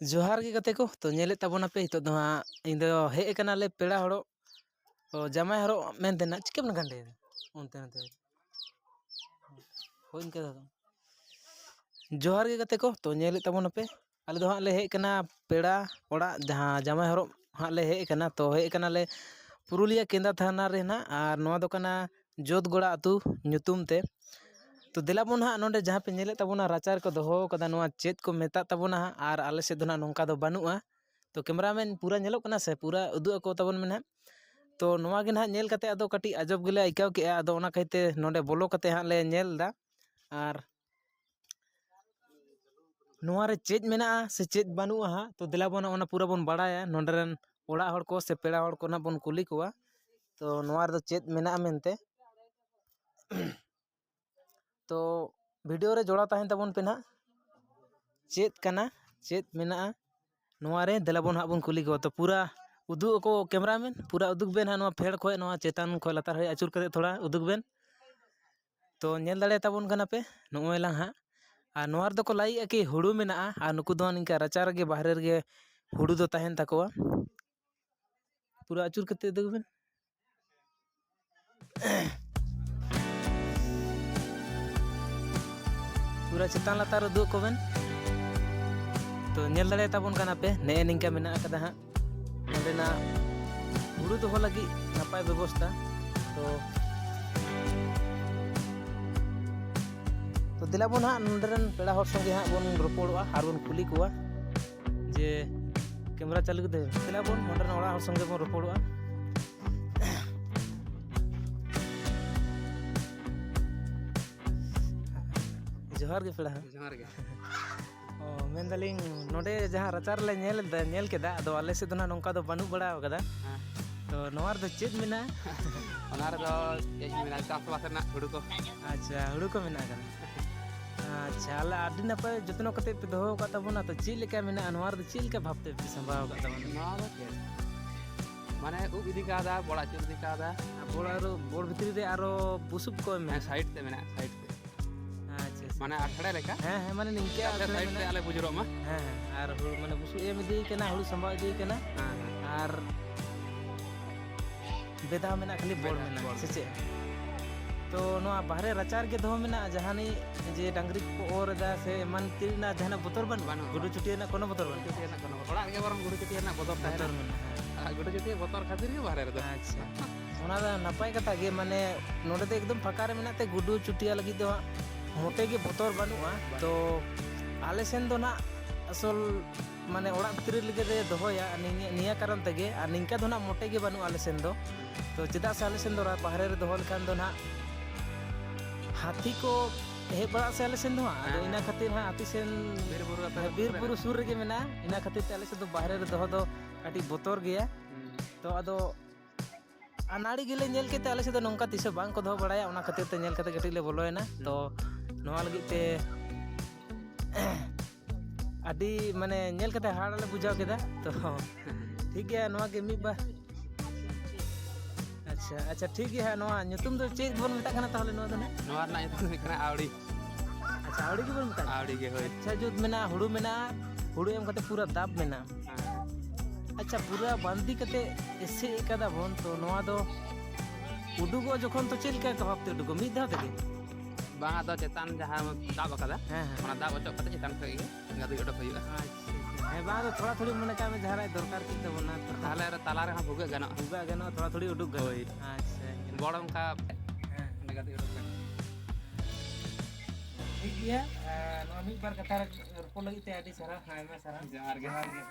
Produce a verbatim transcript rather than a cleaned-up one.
ᱡᱚᱦᱟᱨ ᱜᱮ ᱜᱟᱛᱮ ᱠᱚ᱾ ᱛᱚ, ᱧᱮᱞᱮᱫ ᱛᱟᱵᱚᱱᱟᱯᱮ, ᱱᱤᱛᱚᱜ ᱫᱚ ᱦᱟᱸᱜ ᱤᱧ ᱫᱚ ᱦᱮᱡ ᱟᱠᱟᱱᱟᱞᱮ ᱯᱮᱲᱟ ᱦᱚᱲᱚᱜ᱾ ᱛᱚ, ᱡᱟᱢᱟᱭ ᱦᱚᱨᱚᱜ ᱢᱮᱱᱛᱮ ᱱᱟᱜ ᱪᱤᱠᱟᱹ ᱵᱚᱱ ᱜᱟᱸᱰᱮᱭᱟ? ᱚᱱᱛᱮ ᱱᱚᱛᱮ ᱦᱳᱭ, ᱤᱱᱠᱟᱹ ᱫᱚ᱾ ᱡᱚᱦᱟᱨ ᱜᱮ ᱜᱟᱛᱮ ᱠᱚ᱾ ᱛᱚ, ᱧᱮᱞᱮᱫ ᱛᱟᱵᱚᱱᱟᱯᱮ, ᱟᱞᱮ ᱫᱚ ᱦᱟᱸᱜ ᱞᱮ ᱦᱮᱡ ᱟᱠᱟᱱᱟ ᱯᱮᱲᱟ ᱚᱲᱟᱜ, ᱡᱟᱦᱟᱸ ᱡᱟᱢᱟᱭ ᱦᱚᱨᱚᱜ ᱦᱟᱸᱜ ᱞᱮ ᱦᱮᱡ ᱟᱠᱟᱱᱟ᱾ ᱛᱚ, ᱦᱮᱡ ᱟᱠᱟᱱᱟᱞᱮ ᱯᱩᱨᱩᱞᱤᱭᱟᱹ ᱠᱮᱸᱫᱟ ᱛᱷᱟᱱᱟ ᱨᱮ ᱱᱟᱜ, ᱟᱨ ᱱᱚᱣᱟ ᱫᱚ ᱠᱟᱱᱟ ᱡᱳᱛᱜᱚᱲᱟ ᱟᱹᱛᱩ ᱧᱩᱛᱩᱢ ᱛᱮ᱾ ᱛᱚ, ᱫᱮᱞᱟ ᱵᱚᱱ ᱦᱟᱸᱜ ᱱᱚᱰᱮ ᱡᱟᱦᱟᱸ ᱯᱮ ᱧᱮᱞᱮᱫ ᱛᱟᱵᱚᱱᱟ, ᱨᱟᱪᱟ ᱨᱮᱠᱚ ᱫᱚᱦᱚ ᱠᱟᱫᱟ, ᱱᱚᱣᱟ ᱪᱮᱫ ᱠᱚ ᱢᱮᱛᱟᱜ ᱛᱟᱵᱚᱱᱟ ᱦᱟᱸᱜ, ᱟᱨ ᱟᱞᱮ ᱥᱮᱫ ᱫᱚ ᱱᱟᱜ ᱱᱚᱝᱠᱟ ᱫᱚ ᱵᱟᱹᱱᱩᱜᱼᱟ᱾ ᱛᱚ, ᱠᱮᱢᱨᱟᱢᱮᱱ, ᱯᱩᱨᱟᱹ ᱧᱮᱞᱚᱜ ᱠᱟᱱᱟ ᱥᱮ? ᱯᱩᱨᱟᱹ ᱩᱫᱩᱜ ᱟᱠᱚ ᱛᱟᱵᱚᱱ ᱢᱮ ᱱᱟᱜ᱾ ᱛᱚ, ᱱᱚᱣᱟ ᱜᱮ ᱱᱟᱜ ᱧᱮᱞ ᱠᱟᱛᱮ ᱟᱫᱚ ᱠᱟᱹᱴᱤᱡ ᱟᱡᱚᱵ ᱜᱮᱞᱮ ᱟᱹᱭᱠᱟᱹᱣ ᱠᱮᱜᱼᱟ᱾ ᱟᱫᱚ ᱚᱱᱟ ᱠᱷᱟᱹᱛᱤᱨ ᱛᱮ ᱱᱚᱰᱮ ᱵᱚᱞᱚ ᱠᱟᱛᱮ ᱦᱟᱸᱜ ᱞᱮ ᱧᱮᱞ ᱮᱫᱟ᱾ ᱟᱨ ᱱᱚᱣᱟ ᱨᱮ ᱪᱮᱫ ᱢᱮᱱᱟᱜᱼᱟ ᱥᱮ ᱪᱮᱫ ᱵᱟᱹᱱᱩᱜᱼᱟ ᱦᱟᱸᱜ, ᱛᱚ, ᱫᱮᱞᱟ ᱵᱚᱱ ᱚᱱᱟ ᱯᱩᱨᱟᱹ ᱵᱚᱱ ᱵᱟᱲᱟᱭᱟ᱾ ᱱᱚᱰᱮ ᱨᱮᱱ ᱚᱲᱟᱜ ᱦᱚᱲ ᱠᱚ ᱥᱮ ᱯᱮᱲᱟ ᱦᱚᱲ ᱠᱚ ᱱᱟᱜ ᱵᱚᱱ ᱠᱩᱞᱤ ᱠᱚᱣᱟ, ᱛᱚ, ᱱᱚᱣᱟ ᱨᱮᱫᱚ ᱪᱮᱫ ᱢᱮᱱᱟᱜᱼᱟ ᱢᱮᱱᱛᱮ᱾ ᱛᱚ, ᱵᱷᱤᱰᱤᱭᱳ ᱨᱮ ᱡᱚᱲᱟᱣ ᱛᱟᱦᱮᱱ ᱛᱟᱵᱚᱱ ᱯᱮ ᱱᱟᱦᱟᱜ᱾ ᱪᱮᱫ ᱠᱟᱱᱟ, ᱪᱮᱫ ᱢᱮᱱᱟᱜᱼᱟ ᱱᱚᱣᱟ ᱨᱮ? ᱫᱮᱞᱟ ᱵᱚᱱ ᱦᱟᱸᱜ ᱵᱚᱱ ᱠᱩᱞᱤ ᱠᱚᱣᱟ᱾ ᱛᱚ, ᱯᱩᱨᱟ ᱩᱫᱩᱜ ᱟᱠᱚ ᱠᱮᱢᱨᱟᱢᱮᱱ, ᱯᱩᱨᱟ ᱩᱫᱩᱜ ᱵᱮᱱ ᱦᱟᱸᱜ ᱱᱚᱣᱟ ᱯᱷᱮᱰ ᱠᱷᱚᱱ, ᱱᱚᱣᱟ ᱪᱮᱛᱟᱱ ᱠᱷᱚᱱ ᱞᱟᱛᱟᱨ ᱦᱟᱹᱵᱤᱡ ᱟᱹᱪᱩᱨ ᱠᱟᱛᱮ ᱛᱷᱚᱲᱟ ᱩᱫᱩᱜ ᱵᱮᱱ᱾ ᱛᱚ, ᱧᱮᱞ ᱫᱟᱲᱮᱭᱟᱛᱟᱵᱚᱱ ᱠᱟᱱᱟ ᱯᱮ ᱱᱚᱜᱼᱚᱭ ᱞᱟᱝ ᱦᱟᱸᱜ᱾ ᱟᱨ ᱱᱚᱣᱟ ᱨᱮᱫᱚ ᱠᱚ ᱞᱟᱹᱭᱮᱜᱼᱟ ᱠᱤ ᱦᱩᱲᱩ ᱢᱮᱱᱟᱜᱼᱟ, ᱟᱨ ᱱᱩᱠᱩ ᱫᱚ ᱱᱤᱝᱠᱟ ᱨᱟᱪᱟ ᱨᱮᱜᱮ, ᱵᱟᱦᱨᱮ ᱨᱮᱜᱮ ᱦᱩᱲᱩ ᱫᱚ ᱛᱟᱦᱮᱱ ᱛᱟᱠᱚᱣᱟ᱾ ᱯᱩᱨᱟᱹ ᱟᱹᱪᱩᱨ ᱠᱟᱛᱮ ᱩᱫᱩᱜ ᱵᱮᱱ᱾ ᱯᱩᱨᱟᱹ ᱪᱮᱛᱟᱱ ᱞᱟᱛᱟᱨ ᱩᱫᱩᱜ ᱟᱠᱚ ᱵᱮᱱ᱾ ᱛᱚ, ᱧᱮᱞ ᱫᱟᱲᱮᱭᱟᱛᱟᱵᱚᱱ ᱠᱟᱱᱟ ᱯᱮ, ᱱᱮᱜᱼᱮ ᱱᱤᱝᱠᱟ ᱢᱮᱱᱟᱜ ᱟᱠᱟᱫᱟ ᱦᱟᱸᱜ ᱱᱚᱸᱰᱮᱱᱟᱜ ᱦᱩᱲᱩ ᱫᱚᱦᱚ ᱞᱟᱹᱜᱤᱫ ᱱᱟᱯᱟᱭ ᱵᱮᱵᱚᱥᱛᱷᱟ᱾ ᱛᱚ, ᱛᱚ, ᱫᱮᱞᱟ ᱵᱚᱱ ᱦᱟᱸᱜ ᱱᱚᱸᱰᱮ ᱨᱮᱱ ᱯᱮᱲᱟ ᱦᱚᱲ ᱥᱚᱸᱜᱮ ᱦᱟᱸᱜ ᱵᱚᱱ ᱨᱚᱯᱚᱲᱚᱜᱼᱟ ᱟᱨ ᱵᱚᱱ ᱠᱩᱞᱤ ᱠᱚᱣᱟ ᱡᱮ ᱠᱮᱢᱨᱟ ᱪᱟᱹᱞᱩ ᱠᱟᱛᱮ, ᱫᱮᱞᱟ ᱵᱚᱱ ᱱᱚᱸᱰᱮ ᱨᱮᱱ ᱚᱲᱟᱜ ᱦᱚᱲ ᱥᱚᱸᱜᱮ ᱵᱚᱱ ᱨᱚᱯᱚᱲᱚᱜᱼᱟ᱾ ᱡᱚᱦᱟᱨ ᱜᱮ ᱯᱮᱲᱟ᱾ ᱡᱚᱦᱟᱨ ᱜᱮ᱾ ᱚ, ᱢᱮᱱᱫᱟᱞᱤᱧ, ᱱᱚᱰᱮ ᱡᱟᱦᱟᱸ ᱨᱟᱪᱟ ᱨᱮᱞᱮ ᱧᱮᱞ ᱮᱫᱟ, ᱧᱮᱞ ᱠᱮᱫᱟ, ᱟᱫᱚ ᱟᱞᱮ ᱥᱮᱫ ᱫᱚ ᱱᱟᱜ ᱱᱚᱝᱠᱟ ᱫᱚ ᱵᱟᱹᱱᱩᱜ ᱵᱟᱲᱟ ᱟᱠᱟᱫᱟ᱾ ᱦᱮᱸ᱾ ᱛᱚ, ᱱᱚᱣᱟ ᱨᱮᱫᱚ ᱪᱮᱫ ᱢᱮᱱᱟᱜᱼᱟ? ᱚᱱᱟ ᱨᱮᱫᱚ ᱪᱮᱫ ᱢᱮᱱᱟᱜᱼᱟ, ᱪᱟᱥᱵᱟᱥ ᱨᱮᱱᱟᱜ ᱦᱩᱲᱩ ᱠᱚ᱾ ᱟᱪᱪᱷᱟ, ᱦᱩᱲᱩ ᱠᱚ ᱢᱮᱱᱟᱜ ᱟᱠᱟᱫᱟ᱾ ᱟᱪᱪᱷᱟ, ᱟᱞᱮ ᱟᱹᱰᱤ ᱱᱟᱯᱟᱭ ᱡᱚᱛᱱᱚ ᱠᱟᱛᱮ ᱯᱮ ᱫᱚᱦᱚ ᱟᱠᱟᱫ ᱛᱟᱵᱚᱱᱟ᱾ ᱛᱚ, ᱪᱮᱫ ᱞᱮᱠᱟ ᱢᱮᱱᱟᱜᱼᱟ? ᱱᱚᱣᱟ ᱨᱮᱫᱚ ᱪᱮᱫ ᱞᱮᱠᱟ ᱵᱷᱟᱵᱽ ᱛᱮ ᱯᱮ ᱥᱟᱢᱵᱟᱣ ᱟᱠᱟᱫ ᱛᱟᱵᱚᱱᱟ? ᱱᱚᱣᱟ ᱫᱚ ᱪᱮᱫ? ᱢᱟᱱᱮ, ᱩᱵ ᱤᱫᱤ ᱠᱟᱣᱫᱟ, ᱵᱚᱲ ᱟᱹᱪᱩᱨ ᱤᱫᱤ ᱠᱟᱣᱫᱟ᱾ ᱟᱨ ᱵᱚᱲ ᱟᱨᱚ, ᱵᱚᱲ ᱵᱷᱤᱛᱨᱤ ᱨᱮ ᱟᱨᱚ ᱵᱩᱥᱩᱵ ᱠᱚ ᱮᱢ ᱦᱮᱸ, ᱢᱮᱱᱟᱜᱼᱟ? ᱥᱟᱭᱤᱰ ᱛᱮ ᱢᱮᱱᱟᱜᱼᱟ, ᱥᱟᱭᱤᱰ ᱛᱮ᱾ ᱟᱪᱪᱷᱟ, ᱢᱟᱱᱮ ᱟᱴᱷᱲᱮ ᱞᱮᱠᱟ? ᱦᱮᱸ, ᱦᱮᱸ, ᱢᱟᱱᱮ ᱱᱤᱝᱠᱟᱹ ᱡᱟᱛᱮ ᱟᱴᱷᱲᱮ side ᱛᱮ ᱢᱮᱱᱟᱜᱼᱟ᱾ ᱟᱞᱮ ᱵᱩᱡᱩᱨᱚᱜ ᱢᱟ᱾ ᱦᱮᱸ, ᱦᱮᱸ, ᱟᱨ ᱦᱩᱲᱩ ᱢᱟᱱᱮ ᱵᱩᱥᱩᱵ ᱮᱢ ᱤᱫᱤᱭ ᱠᱟᱱᱟ, ᱦᱩᱲᱩ ᱥᱟᱢᱵᱟᱣ ᱤᱫᱤᱭ ᱠᱟᱱᱟ᱾ ᱦᱮᱸ, ᱦᱮᱸ᱾ ᱟᱨ ᱵᱮᱫᱟ ᱢᱮᱱᱟᱜᱼᱟ, ᱠᱷᱟᱹᱞᱤ ᱵᱚᱲ ᱵᱮᱫᱟ, ᱢᱮᱱᱟᱜᱼᱟ, ᱵᱚᱲ᱾ ᱥᱮ ᱪᱮᱫ? ᱛᱚ ᱱᱚᱣᱟ ᱵᱟᱦᱨᱮ ᱨᱟᱪᱟ ᱨᱮᱜᱮ ᱫᱚᱦᱚ ᱢᱮᱱᱟᱜᱼᱟ, ᱡᱟᱦᱟᱱᱤᱡ ᱡᱮ ᱰᱟᱝᱨᱤ ᱠᱚᱠᱚ ᱚᱨ ᱮᱫᱟ ᱥᱮ ᱮᱢᱟᱱ ᱛᱮᱱᱟᱜ ᱡᱟᱦᱟᱱᱟᱜ ᱵᱚᱛᱚᱨ ᱵᱟᱹᱱᱩᱜᱼᱟ? ᱵᱟᱹᱱᱩᱜᱼᱟ, ᱜᱩᱰᱩ ᱵᱟᱹᱱᱩᱜᱼᱟ᱾ ᱪᱩᱴᱤ ᱨᱮᱱᱟᱜ ᱠᱳᱱᱳ ᱵᱚᱛᱚᱨ ᱵᱟᱹᱱᱩᱜᱼᱟ? ᱜᱩᱰᱩ ᱪᱩᱴᱤ ᱨᱮᱱᱟᱜ ᱠᱳᱱᱳ, ᱚᱲᱟᱜ ᱨᱮᱜᱮ ᱵᱚᱨᱚᱝ ᱜᱩᱰᱩ ᱪᱩᱴᱤ ᱨᱮᱱᱟᱜ ᱵᱚᱛᱚᱨ ᱛᱟᱦᱮᱱᱟ᱾ ᱵᱚᱛᱚᱨ ᱢᱮᱱᱟᱜᱼᱟ, ᱦᱮᱸ᱾ ᱟᱨ ᱜᱩᱰᱩ ᱪᱩᱴᱤ ᱵᱚᱛᱚᱨ ᱠᱷᱟᱹᱛᱤᱨ ᱜᱮ ᱵᱟᱦᱨᱮ ᱨᱮᱫᱚ᱾ ᱟᱪᱪᱷᱟ, ᱚᱱᱟ ᱫᱚ ᱱᱟᱯᱟᱭ ᱠᱟᱛᱷᱟ ᱜᱮ, ᱢᱟᱱᱮ ᱱᱚᱰᱮ ᱫᱚ ᱮᱠᱫᱚᱢ ᱯᱷᱟᱸᱠᱟ ᱨᱮ ᱢᱮᱱᱟᱜ ᱛᱮ ᱜᱩᱰᱩ ᱪᱩᱴᱤᱭᱟ ᱞᱟᱹᱜᱤᱫ ᱫᱚ ᱦᱟᱸᱜ ᱢᱚᱴᱮ ᱜᱮ ᱵᱚᱛᱚᱨ ᱵᱟᱹᱱᱩᱜᱼᱟ᱾ ᱵᱟᱹᱱᱩᱜᱼᱟ᱾ ᱛᱚ ᱟᱞᱮ ᱥᱮᱱ ᱫᱚ ᱱᱟᱜ ᱟᱥᱚᱞ ᱢᱟᱱᱮ ᱚᱲᱟᱜ ᱵᱷᱤᱛᱨᱤ ᱨᱮᱜᱮ ᱞᱮ ᱫᱚᱦᱚᱭᱟ ᱱᱤᱭᱟᱹ, ᱱᱤᱭᱟᱹ ᱠᱟᱨᱚᱱ ᱛᱮᱜᱮ, ᱟᱨ ᱱᱤᱝᱠᱟ ᱫᱚ ᱱᱟᱜ ᱢᱚᱴᱮ ᱜᱮ ᱵᱟᱹᱱᱩᱜᱼᱟ ᱟᱞᱮ ᱥᱮᱱ ᱫᱚ᱾ ᱛᱚ ᱪᱮᱫᱟᱜ ᱥᱮ ᱟᱞᱮ ᱥᱮᱱ ᱫᱚ ᱨᱟ-, ᱵᱟᱦᱨᱮ ᱨᱮ ᱫᱚᱦᱚ ᱞᱮᱠᱷᱟᱱ ᱫᱚ ᱱᱟᱜ ᱦᱟᱹᱛᱤ ᱠᱚ ᱦᱮᱡ ᱵᱟᱲᱟᱜᱼᱟ ᱥᱮ ᱟᱞᱮ ᱥᱮᱱ ᱫᱚ ᱦᱟᱸᱜ, ᱟᱫᱚ ᱦᱮᱸ, ᱤᱱᱟᱹ ᱦᱮᱸ᱾ ᱠᱷᱟᱹᱛᱤᱨ ᱦᱟᱸᱜ ᱦᱟᱹᱛᱤ ᱥᱮᱱ ᱵᱤᱨ ᱵᱩᱨᱩ ᱟᱯᱮ ᱫᱚ ᱵᱤᱨ ᱥᱩᱨ ᱨᱮ ᱵᱩᱨᱩ ᱢᱮᱱᱟᱜᱼᱟ? ᱥᱩᱨ ᱨᱮᱜᱮ ᱢᱮᱱᱟᱜᱼᱟ, ᱤᱱᱟᱹ ᱠᱷᱟᱹᱛᱤᱨ ᱛᱮ ᱟᱞᱮ ᱥᱮᱫ ᱫᱚ ᱵᱟᱦᱨᱮ ᱨᱮ ᱫᱚᱦᱚ ᱫᱚ ᱠᱟᱹᱴᱤᱡ ᱵᱚᱛᱚᱨ ᱜᱮᱭᱟ᱾ ᱦᱩᱸ᱾ ᱛᱚ ᱟᱫᱚ ᱟᱨ ᱱᱟᱹᱲᱤ ᱜᱮᱞᱮ ᱧᱮᱞ ᱠᱮᱫ ᱛᱮ ᱟᱞᱮ ᱥᱮᱫ ᱫᱚ ᱱᱚᱝᱠᱟ ᱛᱤᱥ ᱦᱚᱸ ᱵᱟᱝ ᱠᱚ ᱫᱚᱦᱚ ᱵᱟᱲᱟᱭᱟ, ᱚᱱᱟ ᱠᱷᱟᱹᱛᱤᱨ ᱛᱮ ᱧᱮᱞ ᱠᱟᱛᱮ ᱠᱟᱹᱴᱤᱡ ᱞᱮ ᱵᱚᱞᱚᱭᱮᱱᱟ᱾ ᱛᱚ ᱱᱚᱣᱟ ᱞᱟᱹᱜᱤᱫ ᱛᱮ ᱟᱹᱰᱤ ᱢᱟᱱᱮ ᱧᱮᱞ ᱠᱟᱛᱮ ᱦᱟᱦᱟᱲᱟ ᱞᱮ ᱵᱩᱡᱷᱟᱹᱣ ᱠᱮᱫᱟ᱾ ᱛᱚ ᱴᱷᱤᱠ ᱜᱮᱭᱟ, ᱱᱚᱣᱟ ᱜᱮ ᱢᱤᱫ ᱵᱟᱨ᱾ ᱟᱪᱪᱷᱟ, ᱟᱪᱪᱷᱟ, ᱴᱷᱤᱠ ᱜᱮᱭᱟ ᱦᱟᱸᱜ᱾ ᱱᱚᱣᱟ ᱧᱩᱛᱩᱢ ᱫᱚ ᱪᱮᱫ ᱵᱚᱱ ᱢᱮᱛᱟᱜ ᱠᱟᱱᱟ ᱛᱟᱦᱚᱞᱮ ᱱᱚᱣᱟ ᱫᱚ ᱱᱟᱜ? ᱱᱚᱣᱟ ᱨᱮᱱᱟᱜ ᱧᱩᱛᱩᱢ ᱫᱚ ᱦᱩᱭᱩᱜ ᱠᱟᱱᱟ ᱟᱣᱲᱤ᱾ ᱟᱪᱪᱷᱟ, ᱟᱹᱣᱲᱤ ᱜᱮᱵᱚᱱ ᱢᱮᱛᱟᱜ ᱠᱟᱱᱟ᱾ ᱟᱹᱣᱲᱤ ᱜᱮ, ᱦᱳᱭ᱾ ᱟᱪᱪᱷᱟ, ᱡᱩᱛ ᱢᱮᱱᱟᱜᱼᱟ, ᱦᱩᱲᱩ ᱢᱮᱱᱟᱜᱼᱟ, ᱦᱩᱲᱩ ᱮᱢ ᱠᱟᱛᱮ ᱯᱩᱨᱟᱹ ᱫᱟᱵ ᱢᱮᱱᱟᱜᱼᱟ᱾ ᱦᱮᱸ᱾ ᱟᱪᱪᱷᱟ, ᱯᱩᱨᱟᱹ ᱵᱟᱸᱫᱤ ᱠᱟᱛᱮ ᱮᱥᱮᱫ ᱠᱟᱫᱟ ᱵᱚᱱ, ᱛᱚ ᱱᱚᱣᱟ ᱫᱚ ᱩᱰᱩᱠᱚᱜ ᱡᱚᱠᱷᱚᱱ ᱛᱚ ᱪᱮᱫ ᱞᱮᱠᱟ ᱵᱷᱟᱵᱛᱮ ᱩᱰᱩᱠᱚᱜ? ᱢᱤᱫ ᱫᱷᱟᱣ ᱛᱮᱜᱮ? ᱵᱟᱝ, ᱟᱫᱚ ᱪᱮᱛᱟᱱ ᱡᱟᱦᱟᱸ ᱫᱟᱵ ᱟᱠᱟᱫᱟ, ᱦᱮᱸ, ᱦᱮᱸ᱾ ᱚᱱᱟ ᱫᱟᱵ ᱚᱪᱚᱜ ᱠᱟᱛᱮ ᱪᱮᱛᱟᱱ ᱠᱷᱚᱡ ᱜᱮ ᱜᱟᱹᱫᱩᱡ ᱚᱰᱚᱠ ᱦᱩᱭᱩᱜᱼᱟ᱾ ᱟᱪᱪᱷᱟ, ᱟᱪᱪᱷᱟ᱾ ᱦᱮᱸ, ᱵᱟᱝ, ᱟᱫᱚ ᱛᱷᱚᱲᱟ ᱛᱷᱚᱲᱤ ᱢᱚᱱᱮ ᱠᱟᱜ ᱢᱮ ᱡᱟᱦᱟᱱᱟᱜ ᱫᱚᱨᱠᱟᱨ ᱠᱮᱫ ᱛᱟᱵᱚᱱᱟ, ᱛᱚ ᱛᱟᱦᱞᱮ ᱟᱨ ᱛᱟᱞᱟ ᱨᱮᱦᱚᱸ ᱵᱷᱩᱜᱟᱹᱜ ᱜᱟᱱᱚᱜᱼᱟ᱾ ᱵᱷᱩᱜᱟᱹᱜ ᱜᱟᱱᱚᱜᱼᱟ, ᱛᱷᱚᱲᱟ ᱛᱷᱚᱲᱤ ᱩᱰᱩᱠ ᱜᱟᱱᱚᱜᱼᱟ᱾ ᱦᱳᱭ᱾ ᱟᱪᱪᱷᱟ, ᱟᱪᱪᱷᱟ᱾ ᱵᱚᱲ ᱚᱱᱠᱟ ᱦᱮᱸ᱾ ᱚᱸᱰᱮ ᱜᱟᱹᱫᱩᱡ ᱚᱰᱚᱠ ᱜᱟᱱᱚᱜᱼᱟ᱾ ᱴᱷᱤᱠ ᱜᱮᱭᱟ, ᱟᱨ ᱱᱚᱣᱟ ᱢᱤᱫ ᱵᱟᱨ ᱠᱟᱛᱷᱟ ᱨᱚᱯᱚᱲ ᱞᱟᱹᱜᱤᱫ ᱛᱮ ᱟᱹᱰᱤ ᱥᱟᱨᱦᱟᱣ, ᱟᱭᱢᱟ ᱥᱟᱨᱦᱟᱣ᱾ ᱡᱚᱦᱟᱨ ᱜᱮ᱾ ᱡᱚᱦᱟᱨ ᱜᱮ᱾